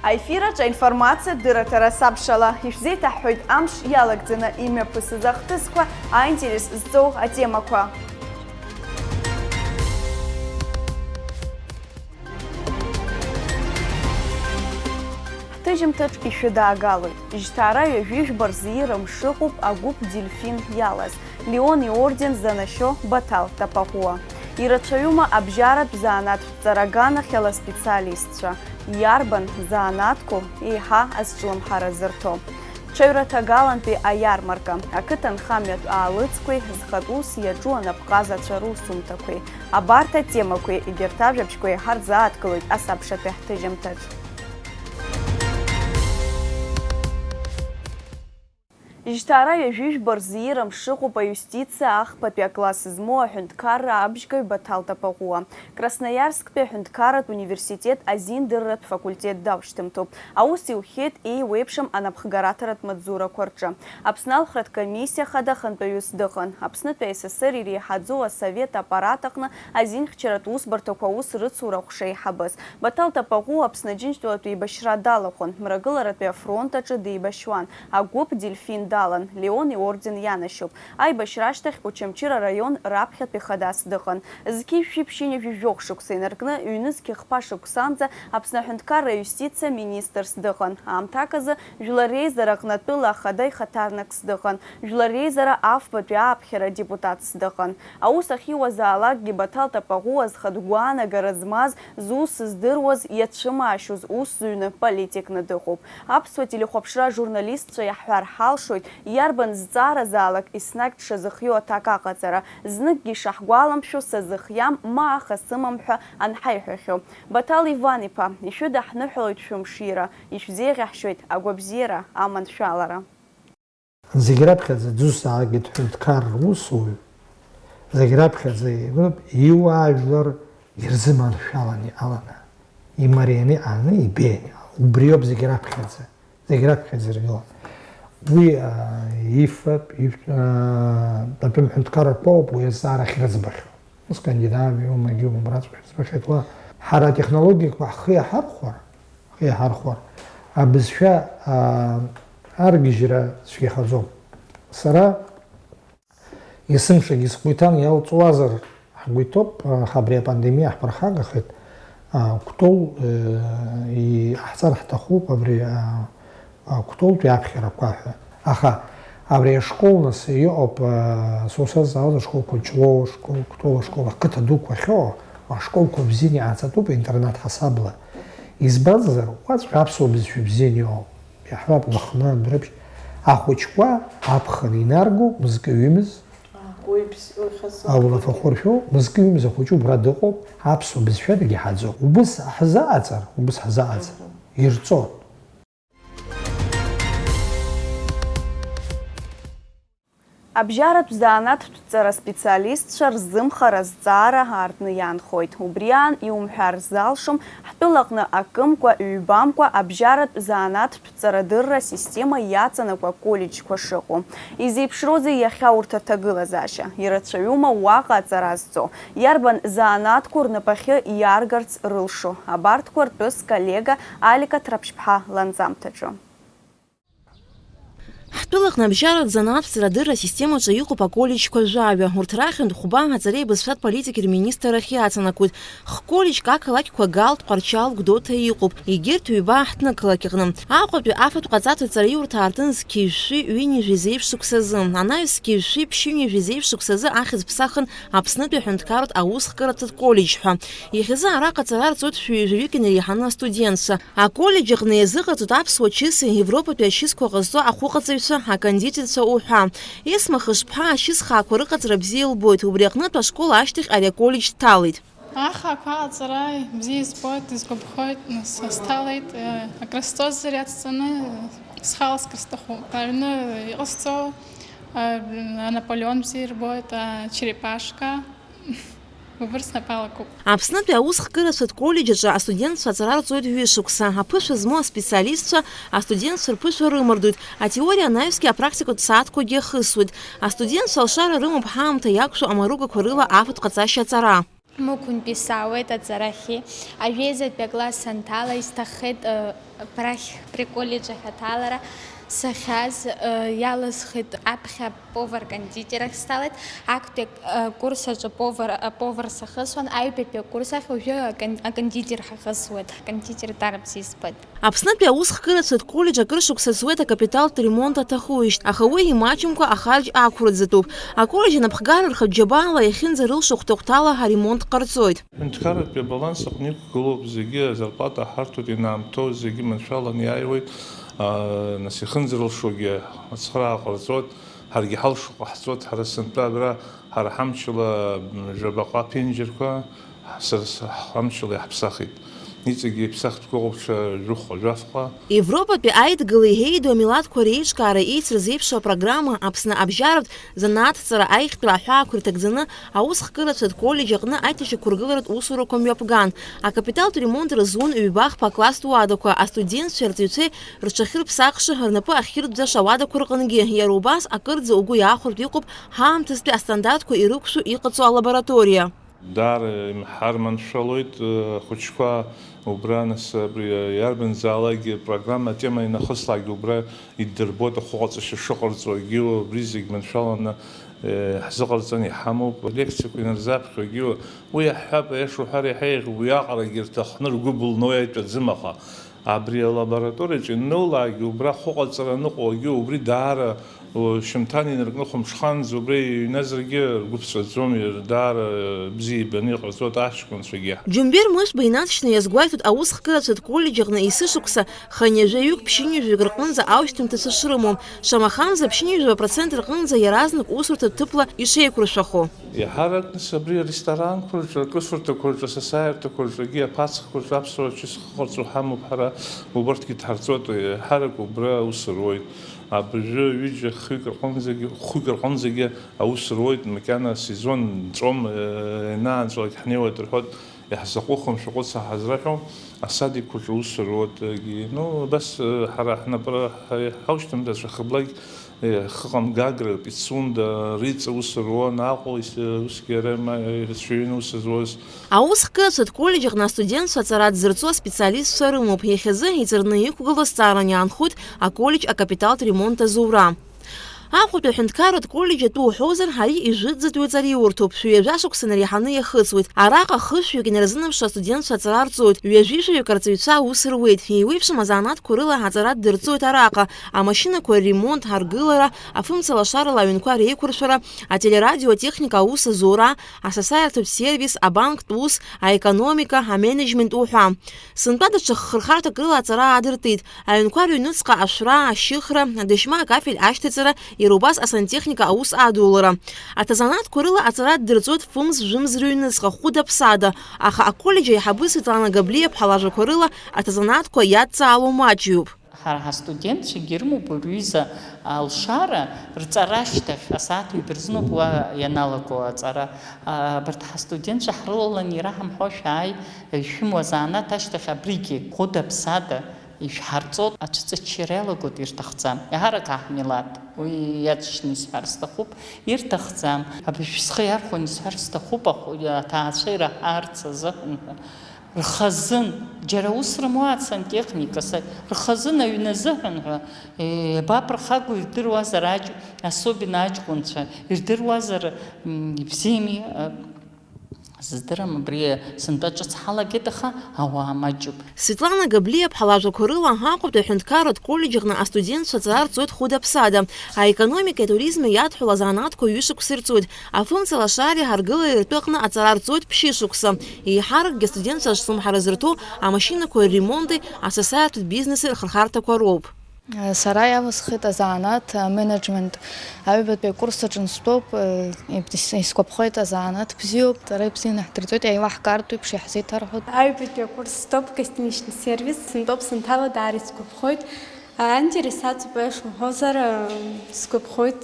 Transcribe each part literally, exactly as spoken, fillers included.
Аефир аҿы аинформациатә дырраҭара сабшала, ишәзеиҭаҳҳәоит амш иалагӡаны имҩаԥысыз ахҭысқәа, аинтерес зҵоу атемақәа. Ҳҭыжьымҭаҿ ишәыдаагалоит. Жьҭаара ҩажәи жәба рзы ира мшы ыҟоуп агәыԥ Дельфин иалаз, Леон иорден занашьо Баҭал Тапаӷәуа. Ирацәаҩума абжьаратә занааҭтә ҵара аганахьала аспециалистцәа? Иарбан занааҭқәоу еиҳа азҿлымҳара зырҭо? Ҽаҩраҭагалантәи аиармарка, ақыҭанхамҩатә аалыҵқәеи зхатә ус иаҿу анапҟазацәа русумҭақәеи, абарҭ атемақәеи егьырҭ ажәабжьқәеи ҳарзааҭгылоит асабшатәи ҳҭыжьымҭаҿ. Жьҭаара ҩажәи жәба рзы ира мшы ыҟоуп аиустициа ахԥатәи акласс змоу аҳәынҭқарра абжьгаҩ Баҭал Тапаӷәуа. Красноиарсктәи аҳәынҭқарратә университет азиндырратә факультет даушьҭымҭоуп. Аус иухьеит еиуеиԥшым анапхгараҭаратә маҵзурақәа рҿы. Аԥсны алхратә комиссиа хада хантәаҩыс дыҟан. Аԥснытәи А С С Р иреиҳаӡоу асовет аппарат аҟны азинхьчаратә усбарҭақәа аус рыцура аҟәша еиҳабыз. Баҭал Тапаӷәуа Аԥсны Џьынџьтәылатә еибашьра далахәын, Мрагыларатәи афронт аҿы деибашьуан, агәыԥ Дельфин далан, Леон иорден ианашьоуп. Аибашьра ашьҭахь Очамчыра араион раԥхьатәи хадас дыҟан. Зқьи жәшәи ԥшьынҩажәи жәохә шықәса инаркны, ҩнызқьи хԥа шықәсанӡа Аԥсны аҳәынҭқарра аиустициа министрс дыҟан. Аамҭак азы Жәлар реизара аҟны атәыла ахада ихаҭарнакс дыҟан, Жәлар реизара афбатәи ааԥхьара адепутатс дыҟан. Аус ахьиуазаалакгьы Баҭал Тапаӷәуа зхатә гәаанагара змаз, зус здыруаз, иацәымаашьоз ус зыҩны политикны дыҟоуп. Аԥсуа телехәаԥшра ажурналистцәа иаҳҳәар ҳалшоит, иарбан зҵааразаалак еснагь дшазыхиоу аҭак аҟаҵара, зныкгьы ишаҳгәаламшәо сазыхиам, ма аха сымам ҳәа анҳаиҳәахьоу. Баҭал Иван-иԥа, ишәыдаҳныҳәалоит шәымшира, ишәзеиӷьаҳшьоит агәабзиара, аманшәалара. Зегь раԥхьаӡа дызусҭазаалакгьы дҳәынҭқарра усуҩуп, зегь раԥхьаӡа иҟоуп иуаажәлар ирзыманшәаланы иҟаланы, имарианы иҟаланы, ибеианы иҟаланы. Убриоуп зегь раԥхьаӡа, зегь раԥхьаӡа иргыланы. Уи, аа, ифатә, иф-, аа, атәым ҳәынҭқаррақәа ауп уи азҵаара ахьрыӡбахьоу. Ус скандинавиоу, магьу убраҵәҟьа ирыӡбахьеит уа. Ҳара атехнологиақәа ҳхы иаҳархәар, ҳхы иаҳархәар, абызшәа, аа, аргьежьра цәгьахаӡом. Сара есымшагьы сгәы иҭан, иалҵуазар ҳгәы иҭоуп, аха абри апандемиа ҳԥырхагахеит, аа, Кәтол, э, иҟаҳҵар ҳҭахуп абри, аа, а, Кәтолтәи аԥхьарақәа ҳәа. Аха абри ашкол нас иҟоуп, а, сусазҵаауаз ашколқәа, Ҷлоу ашкол, Кәтол ашкол, ақыҭа дуқәа ахьыҟоу, ашколқәа бзианы иҟаҵатәуп, интернат ҳасабла. Избанзар, уаҵәҟьа аԥсуа бызшәа бзианы иҟоуп. Иаҳҳәап, Лыхны, Андрыԥшь. Ахәыҷқәа аԥхын инарго, мызкы ҩымыз, А, уи бз-, уи хазы. Аулафахәы ршәо, мызкы ҩымыз ахәыҷы убра дыҟоуп, аԥсуа бызшәа дагьаҳаӡом. Убыс ҳзаҟаҵар, убыс ҳзаҟаҵар, Мгм. Ирҵон. Абжьаратә занааҭтә ҵара специалистцәа рзымхара азҵаара аартны иаанхоит. Убри аан иумҳәар залшом, ҳтәылаҟны акымкәа, ҩбамкәа абжьаратә занааҭтә ҵарадырра асистема иаҵанакуа аколлеџьқәа шыҟоу. Изеиԥшроузеи иахьа урҭ аҭагылазаашьа? Ирацәаҩума уаҟа аҵара зҵо? Иарбан занааҭқәоу рнапахьы иаргарц рылшо? Абарҭқәа ртәы сколлега Алика Ҭраԥшьԥҳа ланҵамҭаҿы. Ҳтәылаҟны абжьаратә занааҭтә ҵарадырра асистемаҿы иҟоуп аколлеџьқәа жәаҩа. Урҭ рахьынтә хәба аҵареи абызшәатә политики рминистрра ахь иаҵанакуеит. Хколлеџьк ақалақьқәа Галт, Тҟәарчал, Гәдоуҭа иҟоуп. Егьырҭ ҩба аҳҭны ақалақь аҟны. Аҟәатәи афатә ҟаҵатәи аҵараиурҭа аартын зқьи жәшәи ҩынҩажәи зеиԥш шықәсазы. Анаҩс зқьи жәшәи ԥшьынҩажәи зеиԥш шықәсазы ахьӡ ԥсахын Аԥснытәи аҳәынҭқарратә аусхкыратә коллеџь ҳәа. Иахьазы араҟа аҵара рҵоит шәи жәаҩык инареиҳаны астудентцәа. Аколлеџь аҟны иазыҟаҵоит аԥсуа чыси Европатәи ачысқәа ҟазҵо ахәыҟаҵаҩцәа, акондитерцәа уҳәа. Есма Хышԥҳа ачысхаақәа рыҟаҵара бзиа илбоит, убри аҟнытә ашкол ашьҭахь ари аколлеџь дҭалеит. Ахаақәа аҟаҵара бзиа избоит, изгәаԥхоит, нас сҭалеит, э, акрысҵозар иацҵаны, э, схала скрысҭахуп. Аҩны иҟасҵо, э, анаполеон бзиа ирбоит, ачерепашка. Убырҭ снапы алакуп. Аԥснытәи аусхкыратә коллеџь аҿы астудентцәа аҵара рҵоит ҩышықәса. Аԥышәа змоу аспециалистцәа астудентцәа рԥышәа рымардоит. Атеориа анаҩсгьы апрактикатә сааҭқәагьы ахысуеит. Астудентцәа алшара рымоуп ҳаамҭа иақәшәо амаругақәа рыла афатә ҟаҵашьа аҵара. Мықәынтәи саауеит аҵарахьы. Ажәеизатәи акласс санҭала, исҭаххеит, э, абрахь, абри аколлеџь ахь аҭалара сахьааз, э, иалысхит аԥхьа повар-кондитер ахь сҭалеит. Актәи, э, акурс аҿы повар, аповар сахысуан, аҩбатәи акурс ахь уажәы акон-, акондитер ҳахысуеит. Акондитер даара бзиа избоит. Аԥснытәи аусхкырацәа рколлеџь акыр шықәса зуеит акапиталтә ремонт аҭахуижьҭеи, аха уи имаҷымкәа ахарџь ақәырӡатәуп. Аколлеџь анапхгара рхатә џьабаала иахьынӡарылшо хәҭа-хәҭала аремонт ҟарҵоит. Аҳәынҭқарратәи абаланс аҟны иқәгылоуп, зегьы азарплата ҳарҭоит, инаамҭоу зегьы маншәаланы иааиуеит, аа, нас ихынзарылшогьы ацхыраара ҟарҵоит, ҳаргьы ҳалшо ҟаҳҵоит, ҳара сынтәа абра, ҳара ҳамчала, м, жәабаҟа аԥенџьырқәа, сара с-, ҳамчала иаҳԥсахит. Иҵегьы иԥсахит гәыӷәԥшәа жәохәҟа, жәафҟа. Европатәи аидгылеи еидоу амилаҭқәа реиҿкаара еицырзеиԥшу апрограмма Аԥсны абжьаратә занааҭҵара аиӷьтәра аҳәаақәа ирҭагӡаны аусхкырацәа рколлеџь аҟны аиҭашьақәыргыларатә усурақәа мҩаԥган. Акапиталтә ремонт рызун ҩба-хԥа акласстә уадақәа, астудентцәеи арҵаҩцәеи рҽахьырԥсахша, рнапы ахьырӡәӡәаша ауадақәа рҟынгьы, иара убас акырӡа угәы иаахәартә иҟоуп ҳаамҭазтәи астандартқәа ирықәшәо иҟаҵоу алабораториа. Даара имҳарманшәалоит, э, ахәыҷқәа убра, нас, абри, э, иарбанзаалакгьы программа атема инахыслакгьы убра иддырбоит, ахәыҟаҵашьа шыҟарҵогьы, убри зегь маншәаланы, э, ҳзыҟарҵан иҳамоуп. Алекциақәа инарзаԥхьогьы, уи иаҳҳәап, аиаша уҳәар иаҳа еиӷьуп, уиаҟарагьы рҭахны ргәы былноу иаитәаӡам, аха абри алабораториаҿы ианнылаагьы, убра ахәыҟаҵара аныҟоугьы, убри даара Шьымҭан инаркны хәымҽханӡа убра иҩназаргьы ргәы ԥҵәаӡом, даара бзиа ибаны иҟарҵоит аҷкәынцәагьы. Џьумбер Мышәба инаҵшьны иазгәеиҭоит аусхкырацәа рколлеџь аҟны есышықәса хынҩажәаҩык ԥшьынҩажәаҩык рҟынӡа аушьҭымҭацәа шрымоу, шамахамзар ԥшьынҩажәа процент рҟынӡа иаразнак усурҭа ҭыԥла ишеиқәыршәахо. Еиҳарак нас абри аресторанқәа рҿы, акрысфырҭақәа рҿы, асасааирҭақәа рҿы, егьи аԥацхақәа рҿы аԥсуа чысхақәа рҿы уҳамоуп ҳара, убарҭгьы дҳарҵоит, еиҳарак убра аус руеит. Абыржәы ҩыџьа хҩык рҟынӡагьы, хәҩык рҟынӡагьы аус руеит, макьана асезон нҵәом, э, ианаанҵәалак ҳнеиуеит рҳәоит, иаҳзаҟәыхым шәаҟәыҵ ҳазраҳәо, асадикқәа рҿы аус руеит, егьи, ну, абас, э, ҳара ҳнапы ра-, ҳа-, ҳаушьҭымҭацәа хыблакь, э, хыҟам, Гагра, Пицунда, Риҵа аус руан, Аҟәа ис-, усгьы ара ма-, ирацәаҩын аус зуаз. Аусхкырацәа рколлеџь аҟны астудентцәа аҵара дзырҵо аспециалистцәа рымоуп. Иахьазы иҵарны иқәгылоу азҵааран иаанхоит аколлеџь акапиталтә ремонт азура. Аҟәатәи аҳәынҭқарратә коллеџь атәы уҳәозар, ари ижәытәӡатәи уҵариурҭоуп, шәҩажәа шықәса нареиҳаны иахыҵуеит. Араҟа хышәҩык инарзынамшо астудентцәа аҵара рҵоит, ҩажәи жәаҩык арҵаҩцәа аус руеит, еиуеиԥшым азанааҭқәа рыла аҵара ддырҵоит араҟа, амашьынақәа рремонт, аргылара, афымцалашарала аҩнқәа реиқәыршәара, ателерадиотехника аус азура, асасааирҭатә сервис, абанктә ус, аекономика, аменеџьмент уҳәа. Сынтәа даҽа хырхарҭак рыла аҵара аадыртит, аҩнқәа рыҩнуҵҟа ашәра, ашьыхра, адашьма акафель ашьҭаҵара, иара убас асантехника аус адулара. Аҭазанааҭқәа рыла аҵара ддырҵоит фымз-жәымз рыҩнуҵҟа, хәыда-ԥсада, аха аколлеџь аиҳабы Светлана Габлиаԥҳа лажәақәа рыла аҭазанааҭқәа иадҵаало маҷҩуп. Ҳара ҳастудентцәагьы ирымоуп уи рҩыза алшара, рҵара ашьҭахь, асааҭ ҩба рзыноуп уа ианалаго аҵара. А, абарҭ ҳастудентцәа ҳрылаланы ираҳамҳәо, шәааи, шәымоу азанааҭ ашьҭахь абригьы хәыда-ԥсада ишәҳарҵоит, ацәыҵаччара иалагоит, ирҭахӡам. Еиҳарак аҳ милаҭ, уи иаҵшьны исҳәар сҭахуп, ирҭахӡам. Абыржә схы иархәаны исҳәар сҭахуп, ахә-, аҭаацәа ираҳарц азыҳәан ҳәа. Рхазын, џьара аус рымоу асантехника, са-, рхазын аҩны азыҳәан ҳәа, э, иабаԥырхагоу ирдыруазар аҷ-, особенно аҷкәынцәа, ирдыруазар, м, ибзиами, э, сыздырам, абри сынтәа ҿыц ҳалагеит, аха ауаа маҷуп. Светлана Габлиаԥҳа лажәақәа рыла, Аҟәатәи аҳәынҭқарратә коллеџь аҟны астудентцәа аҵара рҵоит хәыда-ԥсада, аекономикеи атуризми иадҳәалоу азанааҭқәа ҩышықәса ирҵоит. Афымцалашареи ҳаргылареи ртәы аҟны аҵара рҵоит ԥшьышықәса. Еиҳаракгьы астудентцәа ашлымҳара зырҭо амашьынақәа рремонти асасааирҭатә бизнеси рхырхарҭақәа роуп. Сара иавасхеит азанааҭ аменеџьмент. Аҩбатәи акурс аҿы стәоуп, ис-, исгәаԥхоит, азанааҭ бзиоуп. Ҵара ибзианы иаҳдырҵоит, еилаҳкаартә еиԥш иаҳзеиҭарҳәоит. Аҩбатәи акурс стәоуп, гостиничный сервис. Сынтәоуп санҭала, даара исгәаԥхоит. Аинтерес аҵоуп, аиаша уҳәозар, сгәаԥхоит.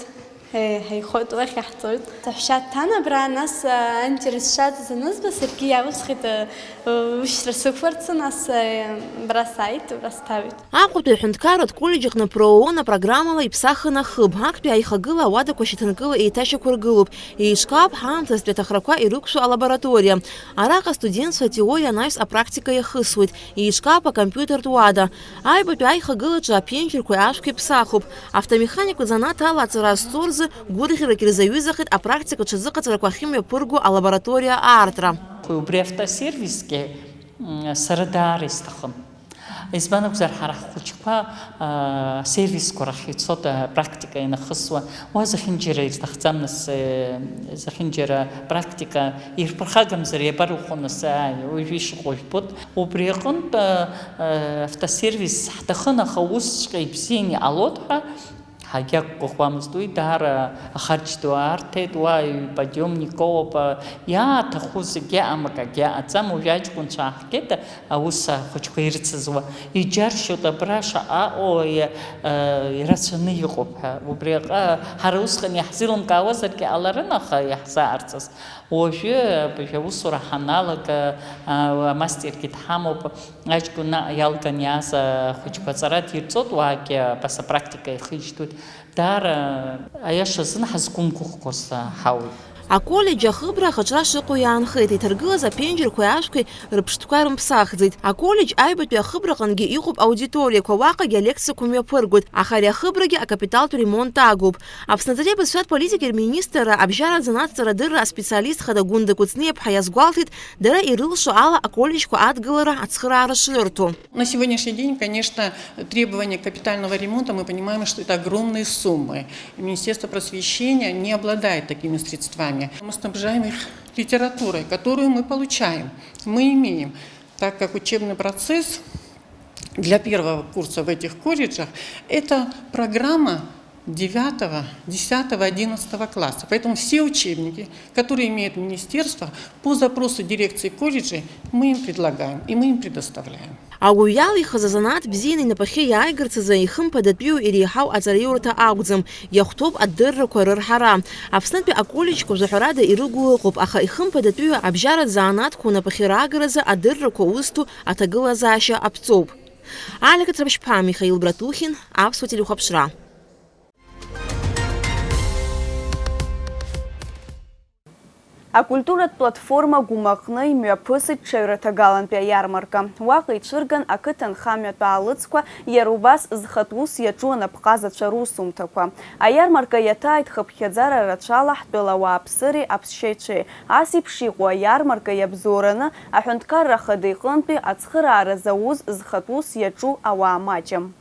Ҳаихоит, уахь иаҳҵоит. Саҳәшьа дҭан абра, нас, а, аинтерес шаҵаз анызба, саргьы иалысхит, а, ушьра сықәларц, нас, а, абра сааит, абра сҭалеит. Аҟәатәи аҳәынҭқарратә коллеџь аҟны проон апрограммала иԥсахын ахыб. Актәи аихагыла ауадақәа шьаҭанкыла еиҭашьақәыргылоуп. Еиҿкаауп ҳаамҭазтәи аҭахрақәа ирықәшәо алабораториа. Араҟа астудентцәа атеориа анаҩс апрактика иахысуеит. Еиҿкаауп акомпиутертә уада. Аҩбатәи аихагылаҿы аԥенџьырқәеи ашәқәеи ԥсахуп. Автомеханиктә занааҭ ала аҵара зҵо рзы гәырӷьарак ирзаҩызахеит апрактика ҽазыҟаҵарақәа ахьымҩаԥырго алабораториа аартра. Убри автосервисгьы, м, сара даара исҭахын. Избан акәзар, ҳара ҳхәыҷқәа, а, сервисқәа рахь ицоит, а, практика ианахысуа. Уа зехьынџьара ирҭахӡам, нас, э, зехьынџьара практика ирԥырхагамзар иабарухо, нас, ааи, уажәы ишыҟоу жәбоит. Убри аҟынтә, а, а, автосервис ҳҭахын, аха усҵәҟьа ибзианы иҟалоит ҳәа ҳагьақәгәыӷуамызт. Уи даара ахарџь ду аарҭеит, уа ҩ-подиомникоуп, а, иааҭаху зегьы амакагьы аӡам, уажәы аҷкәынцәа ааҳгеит, аус ахәыҷқәа ирцызуа. Иџьаршьоит абра шаҟа аҟоу, иа-, а, ирацәаны иҟоуп ҳәа. Убриаҟа ҳара усҟан иаҳзеилымкаауазаргьы ҟаларын, аха иаҳзаарцаз. Уажәы абыржә аусура ҳаналага, а, амастергьы дҳамоуп. Аҷкәын наҟ иалган иааз ахәыҷқәа аҵара дирҵоит, уаагьы абас апрактика ихижьҭоит. Даара, аиаша азын, ҳазқәымгәыӷқәоз ҳауит. Аколлеџь ахыбра ахаҿра шыҟоу иаанхеит, иҭаргылаз аԥенџьырқәеи ашәқәеи рыԥштәқәа рымԥсахӡеит. Аколлеџь аҩбатәи ахыбраҟынгьы иҟоуп аудиториақәа, уаҟагьы алекциақәа мҩаԥыргоит, аха ари ахыбрагьы акапиталтә ремонт агуп. Аԥсны аҵареи абызшәатә политикеи рминистрра абжьаратә занааҭҵарадырра аспециалист хада Гәында Кәыҵниаԥҳа иазгәалҭеит, дара ирылшо ала аколлеџьқәа адгылара ацхыраара шрырҭо. На сегодняшний день, конечно, требования капитального ремонта, мы понимаем, что это огромные суммы. И Министерство просвещения не обладает такими средствами. Мы снабжаем их литературой, которую мы получаем, мы имеем, так как учебный процесс для первого курса в этих колледжах — это программа девятого, десятого, одиннадцатого класса. Поэтому все учебники, которые имеет министерство, по запросу дирекции колледжей мы им предлагаем и мы им предоставляем. Ауаҩ иалихыз азанааҭ бзианы инапахьы иааигарц азы ихымԥадатәиу иреиҳау аҵараиурҭа акәӡам, иахәҭоуп адыррақәа рырҳара. Аԥснытәи аколлеџьқәа жәаҳәарада ирыгу ыҟоуп, аха ихымԥадатәиу абжьаратә занааҭқәа унапахьы раагаразы адыррақәа узҭо аҭагылазаашьа аԥҵоуп. Алика Црыԥшьԥаа, Михаил Братухин, Аԥсуа телехәаԥшра. Акультуратә платформа Гәымаҟны имҩаԥысит ҽаҩраҭагалантәи аиармарка. Уаҟа ицәырган ақыҭанхамҩатә аалыҵқәа, иара убас зхатә ус иаҿу анапҟазацәа русумҭақәа. Аиармарка иаҭааит хыԥхьаӡара рацәала ҳтәыла ауааԥсыреи аԥсшьаҩцәеи. Ас еиԥш иҟоу аиармарка иабзоураны Аҳәынҭқарра Ахада иҟынтәи ацхыраара зауз зхатә ус иаҿу ауаа маҷым.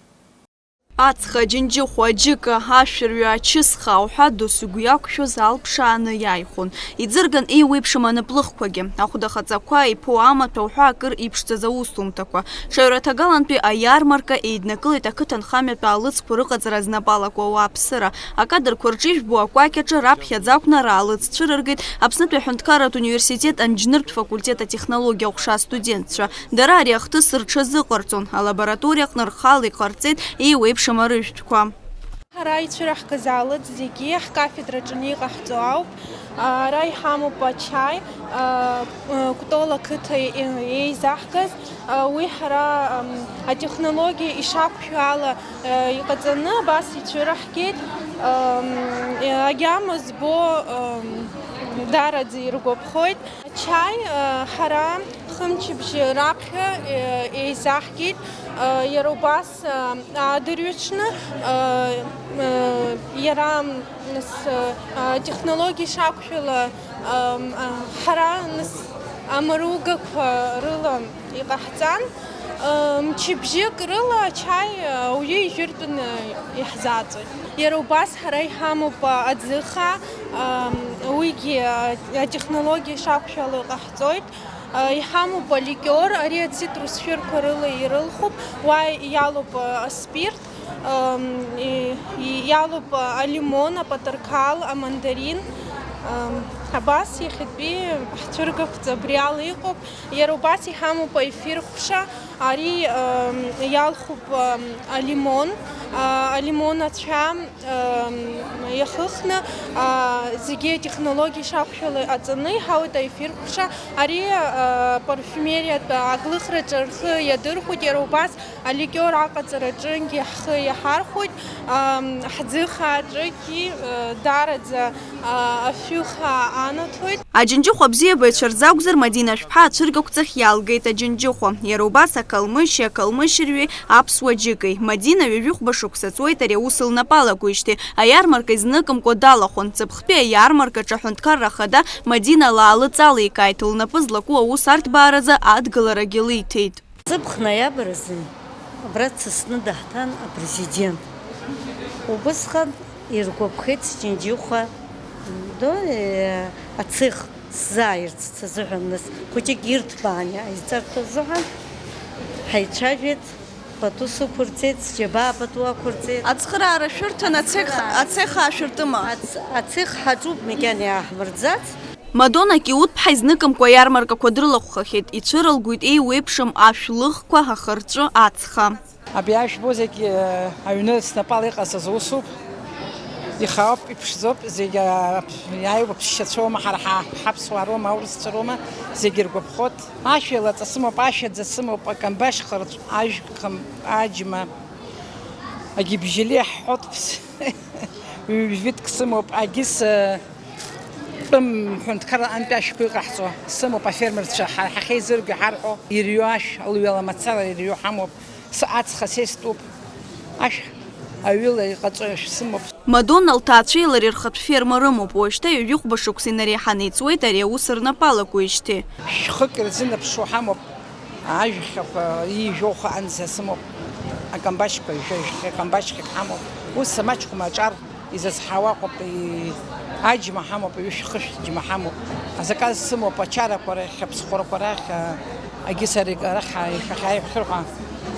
Ацха, аџьынџьыхәа, аџьыка, ашәырҩы, ачысха, ауҳәа ду сыгәы иақәшәоз алԥшааны иааихәон. Иӡырган еиуеиԥшым анаплыхқәагьы. Ахәда хаҵақәа, иԥоу амаҭәа, ауҳәа акыр иԥшӡаз аусумҭақәа. Ҽаҩраҭагалантәи аиармарка еиднакылеит ақыҭанхамҩатә аалыҵқәа рыҟаҵара знапы алаку ауааԥсыра. Акадрқәа рҿы ижәбо акәакь аҿы раԥхьаӡа акәны араалыҵ цәырыргеит Аԥснытәи аҳәынҭқарратә университет анџьныртә факультет атехнологиа аҟәша астудентцәа. Дара ари ахҭыс рҽазыҟарҵон, алабораториаҟны рхала иҟарҵеит еиуеиԥшым арыжәтәқәа. Ҳара ицәыраҳгаз аалыҵ зегьы ҳкафедраҿы иҟаҳҵо ауп. Ара иҳамоуп ачаи, а, Кәтол ақыҭа еизаҳгаз. Уи ҳара, ам, атехнологиа ишақәшәо ала, а, иҟаҵаны абас ицәыраҳгеит. Ам, агьама збо, ам, дараӡа иргәаԥхоит. Ачаи, а, ҳара хымчыбжьы раԥхьа, е, еизаҳгеит. А, иара убас, а, адырҩаҽны, а, а, иара, нас, а, атехнологиа ишақәшәала, ам, а, ҳара, нас, амаругақәа рыла иҟаҳҵан. Ам, мчыбжьык рыла ачаи, а, ауаҩы ижәыртәны иаҳзаҵоит. Иара убас ҳара иҳамоуп, а, аӡыха, ам, уигьы, а, атехнологиа ишақәшәало иҟаҳҵоит. А, иҳамоуп аликиор, ари ацитрус шәырқәа рыла ирылхуп, уа иалоуп, а, аспирт, ам, и-, и-, иалоуп, а, алимон, апатырқал, амандарин. Ам, абас иахьатәи ҳцәыргақәҵа абри ала иҟоуп. Иара убас иҳамоуп аефир ҟәша, ари, ам, иалхуп, ам, алимон, Алимон ацәа иахыхны, зегьы атехнологиа ишақәшәало иҟаҵаны иҳауеит аефир ҟәша. Ари апарфиумериатә аглыхраҿы рхы иадырхәоит, иара убас аликиор аҟаҵараҿынгьы ҳхы иаҳархәоит. Ҳӡы хааҿыкгьы даараӡа афҩы хаа анаҭоит. Аџьынџьыхәа абзиабаҩцәа рзы акәзар, Мадина Шәԥҳа ацәыргақәҵахь иалгеит Аџьынџьыхәа. Иара убас акалмышьи акалмышьырҩи аԥсуа џьыкеи. Мадина ҩажәихәба шықәса ҵуеит ари аус лнапы алакуижьҭеи. Аиармарка изныкымкәа далахәын. Ҵыԥхтәи аиармаркаҿы аҳәынҭқарра ахада Мадина лаалыҵаликааит, лнапы злаку аус арҭбааразы адгыларагьы лиҭеит. Ҵыԥх ноиабр азын абра дсасны даҳҭан апрезидент. Убысҟан иргәаԥхеит Џьынџьыхәа до, э, ацех сзааирц азыҳәан, нас хәыҷык ирҭбааны иҵарҭәо азыҳәан ҳаицәажәеит, пату сықәырҵеит, сџьабаа пату ақәырҵеит. Ацхыраара шәырҭан ацех, ацех аашәыртыма? Ац-, ацех ҳаҿуп, макьана иааҳмырӡац. Мадона Киутԥҳа изныкымкәа аиармаркақәа дрылахәхахьеит, ицәырылгоит еиуеиԥшым ашә лыхқәа, ахырҵәы, ацха. Абри ашәбо зегь, э, аҩны снапала иҟасҵаз усуп. Ихаауп, иԥшӡоуп, зегь, а, иааиуа ԥсшьацәоума, ҳара ҳа-, ҳаԥсуаа роума, аурысцәа роума, зегь иргәаԥхоит. Ашә еилаҵа сымоуп, ашәаӡа сымоуп, акамбашь хырҵә, ажә-, хым-, аџьма, агибжьели ҳҳәоит, ҩ-, витк сымоуп, агьыс, э, тәым ҳәынҭқарра антәи ашәқәа иҟаҳҵо сымоуп, афермерцәа ҳа-, ҳахьеизырго иҳарҳәо, ирҩо ашә, лҩала мацара ирҩо ҳамоуп, с-, ацха сестәуп, ашә аҩыла иҟаҵо ашә сымоуп. Мадонна лҭаацәеи лареи рхатә ферма рымоуп, уажәшьҭа ҩажәихәба шықәса инареиҳаны иҵуеит ари аус рнапы алакуижьҭеи. Шәхык ирзынаԥшуа ҳамоуп. Ажәхьақәа иижәохо анӡа сымоуп, акамбашьқәа, жәа-, акамбашьқәак ҳамоуп. Ус амаҷхәма аҿар изызҳауа ыҟоуп, и-, аџьма ҳамоуп, ҩышә-хышә џьма ҳамоуп. Азаказ сымоуп ачарақәа рахь, аԥсхәрақәа рахь, а, агьыс арик-, арахь ишәахьааиҳәхьоу ҳәа.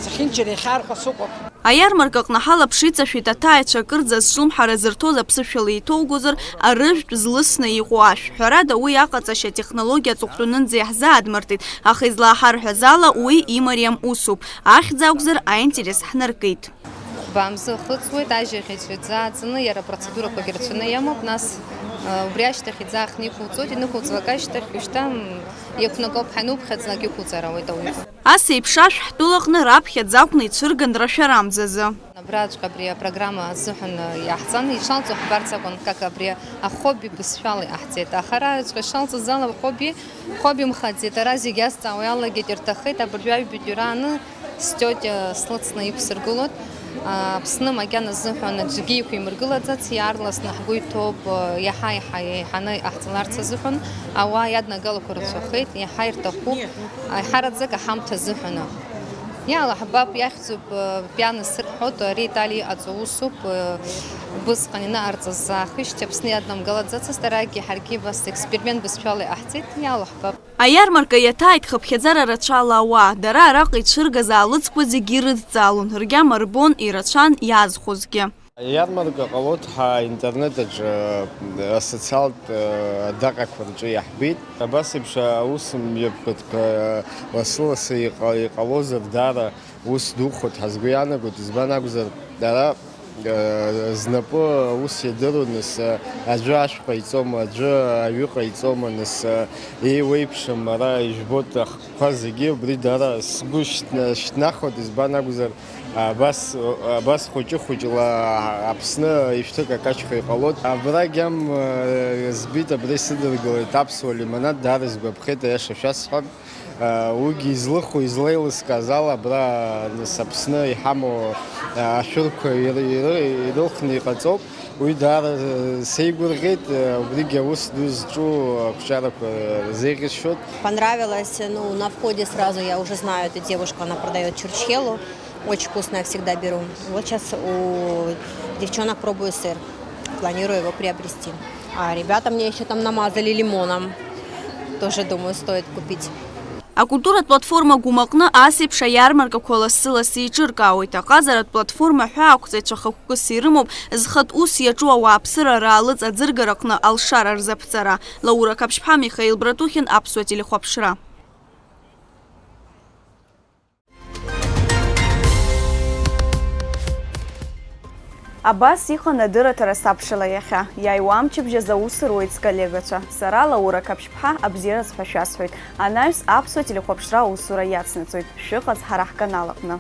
Зехьынџьара иахьаархәа сыҟоуп. Аиармарка аҟны ҳалаԥш иҵашәеит аҭааҩцәа акырӡа азҿлымҳара зырҭоз аԥсышәала иҭоугозар, арыжәтә злысны иҟоу ашә. Ҳәарада, уи аҟаҵашьа атехнологиа аҵыхәтәанынӡа иаҳзаадмыртит, аха излаҳарҳәаз ала, уи имариам усуп. Ахьӡ акәзар, аинтерес ҳнаркит. Хәба мзы ахыҵуеит, ажьаӷьаҵәа иӡааӡаны, иара апроцедурақәагьы рацәаны иамоуп, нас, э, убри ашьҭахь иӡаахны иқәуҵоит, инықәуҵлак ашьҭахь, ушьҭа, м, иақәнагоуп, ҳануԥхьаӡалак иқәуҵар ауеит ауаҩы. Ас еиԥш ашә ҳтәылаҟны раԥхьаӡа акәны ицәырган рашәарамзазы. Абраҵәҟьа абри апрограмма азыҳәан иаҳҵан, ишалҵуа ҳбарц акәын, как абри ахобби бызшәала иҟаҳҵеит. Аха араҵәҟьа ишалҵыз ала хобби, хобби мхаӡеит, ара зегь азҵаауа иалагеит, ирҭаххеит, абыржәы аҩбатәи рааны стиотиа слыцны иқәсыргылоит. Аԥсны макьана азыҳәан аӡәгьы иқәимыргылаӡац, иаарласны ҳгәы иҭоуп, иаҳа-иаҳа еиҳаны иҟаҳҵаларц азыҳәан, ауаа иаднагалақәа рацәахеит, иаҳа ирҭахуп, аиҳараӡак аҳамҭа азыҳәаны. Иалаҳбап, иахьӡуп, э, пиано сырҳәоит, ари Италиа иҟаҵоу усуп, э, убысҟан инаҟарҵаз аахижьҭеи Аԥсны иаднамгалаӡацызт, арагьы ҳаргьы абас експеримент бызшәала иҟаҳҵеит, иалаҳбап. Аиармарка иаҭааит хыԥхьаӡара рацәала ауаа, дара араҟа ицәыргаз аалыҵқәа зегьы ирыдҵаалон, ргьама рбон, ирацәан иаазхәозгьы. Аиармарка ҟалоит ҳәа интернет аҿы, асоциалтә адаҟьақәа рҿы иаҳбеит. Абас еиԥш аусмҩаԥгатәқәа лассы-лассы иҟа-, иҟалозар, даара ус духоит ҳәа сгәы иаанагоит, избан акәзар, ара, знапы аус иадыруа нас, аӡәы ашә ҟаиҵома, аӡәы аҩы ҟаиҵома, нас, еиуеиԥшым, ара ижәбоит ахқәа зегьы, убри даара сгәы шьҭна-, шьҭнахуеит, избан акәзар, Абас, абас хәыҷы-хәыҷла Аԥсны ишәҭы какашьха иҟалоит. Абра гьам, э, збеит, абра исыдыргылеит аԥсуа лимонад, даара сгәаԥхеит, аиаша шәасҳәап. Э, уигьы излыху, излеилыскааз ала, абра, нас, Аԥсны иҳамоу, э, ашәырқәа иры-, иры-, ирылхны иҟаҵоуп. Уи даара, э, сеигәырӷьеит, э, убригьы аус ду зҿу ақәҿиарақәа рзеиӷьасшьоит. Понравилось, ну, на входе сразу я уже знаю эту девушку, она продаёт чурчхелу. Очень вкусная, всегда беру. Вот щас у девчонок пробую сыр. Планирую его приобрести. А ребята мне ещё там намазали лимоном. Тоже, думаю, стоит купить. Акультуратә платформа Гәымаҟны ас еиԥш аиармаркақәа лассы-лассы еиҿыркаауеит. Аҟазаратә платформа ҳәа ақәҵаҩцәа хықәкыс ирымоуп зхатә ус иаҿу ауааԥсыра раалыҵ аӡыргараҟны алшара рзаԥҵара. Лаура Қаԥшьԥҳа, Михаил Братухин, Аԥсуа телехәаԥшра. Абас иҟан адырраҭара сабшала иахьа. Иааиуа амчыбжь азы аус руеит сколлегацәа. Сара Лаура Қаԥшьԥҳа абзиараз ҳәа шәасҳәоит. Анаҩс аԥсуа телехәаԥшра аусура иацнаҵоит. Шәыҟаз ҳара ҳканал аҟны.